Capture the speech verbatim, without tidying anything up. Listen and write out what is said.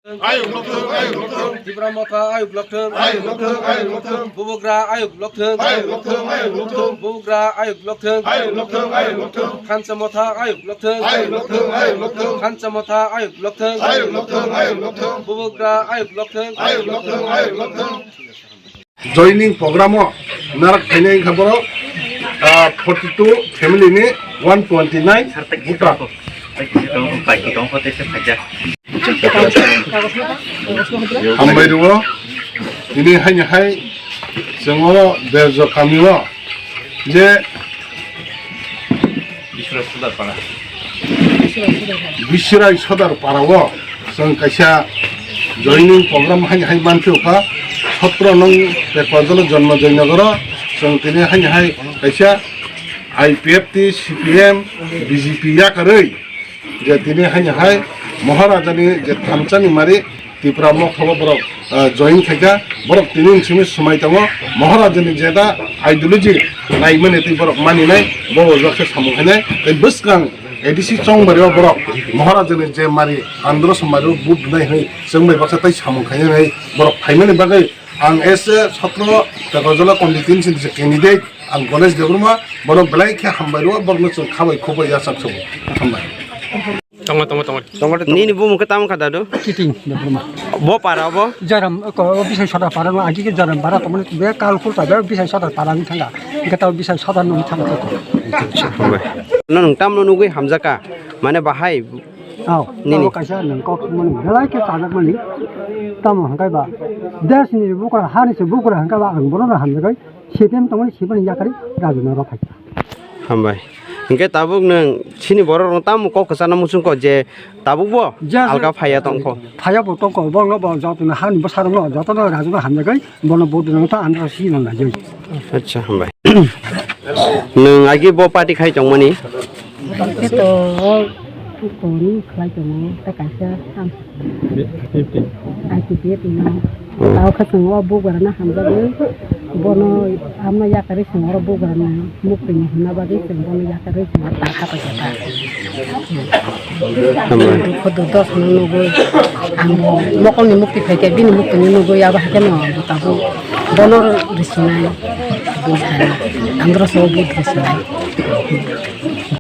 Ayuk lokthung, ayuk lokthung. Tipra Motha ayuk lokthung. Ayuk lokthung, ayuk lokthung. Bubagra ayuk lokthung. Ayuk lokthung, ayuk lokthung. Bubagra ayuk lokthung. Ayuk lokthung, ayuk lokthung. Khansa Motha ayuk lokthung. Ayuk lokthung, ayuk lokthung. Khansa Motha ayuk lokthung. Ayuk lokthung, ayuk lokthung. Bubagra ayuk lokthung. Ayuk lokthung, ayuk lokthung. Joining program o narak phainai wngkha borok, ah, forty two family ni one twenty nine voter. Hambai rwo, tini haini hai chwng oro Berjo kami o je Biswrai Sodar Para. Biswrai Sodar Para o chwng kaisa joining program hai hai manphi kha, sotro nong Tekpajalo Jonmo Joynagar o chwng tini hai hai kaisa I P F T, C P M, B J P yakarwi je tini hai hai Maharajani je thamsani mari Tipra Motha o borok, ah, join khaikha, borok tini simi swmai tongo, Maharajani jeda ideology naimani tei borok maninai, bo wajak khe samung khainai, tei bwskang A D C Chongbari o borok Maharajani je mari andro somari o but nai hwnwi chwngbai baksa tei samung khainai borok phaimani bagwi ang S A sotro Tekpajala constituency ni je candidate ang Ganesh Debbarma, borok belai khe hambai rwo, borokno chwng khabai khoboi yachak sobo. Hambai. Tongo, tongo, tongo. Nini bumung khe tamo kha dadu? Kiting Debbarma. Bo para bo? Jaram, ko, o Bisai Sodar para no, agi ke Jaram para, tomoni be kal kul ta be Bisai Sodar para ni thanga. Gata Bisai Sodar no thanga. Acha, hambai. No nung tam no nugui hamjaka. Mane bahai. Aw, nini. Tamo kaisa nung kok mani, belai ke sajak mani. Tamo hangkai ba. Des ni bukra, hani se bukra hangkai ba, ang bono na hamjakai. C P M tongmani, C P M ni yakarwi rajina rok hai. Hambai. Hingke tabuk nwng chini borok rok tamo kok kwchana muchung kok je tabuk bo je alka phaiya tongkho. Phaiya bo tongkho, bo no bo joto no hani bwsarok no joto no rajina hamjagwi bono vote rwna ta andro si no najwi. Acha, hambai. Nwng agi bo party khai tongmani? Khe to o koni khlai tongo, tei kaisa I P P F no. Tao khe chwng o bugrano hamjagwi, bono amno yakarwi chwng oro bugrano muktwini hwnna bagwi chwng bono yakarwi chwng ta kha paikha ta. Dukho duk dos no nugwi, ang mokolni mukti phaikhe bini muktwini nugwi, abo hai kheno tabuk bono rwsinai, bini sani andro so bud rwsinai.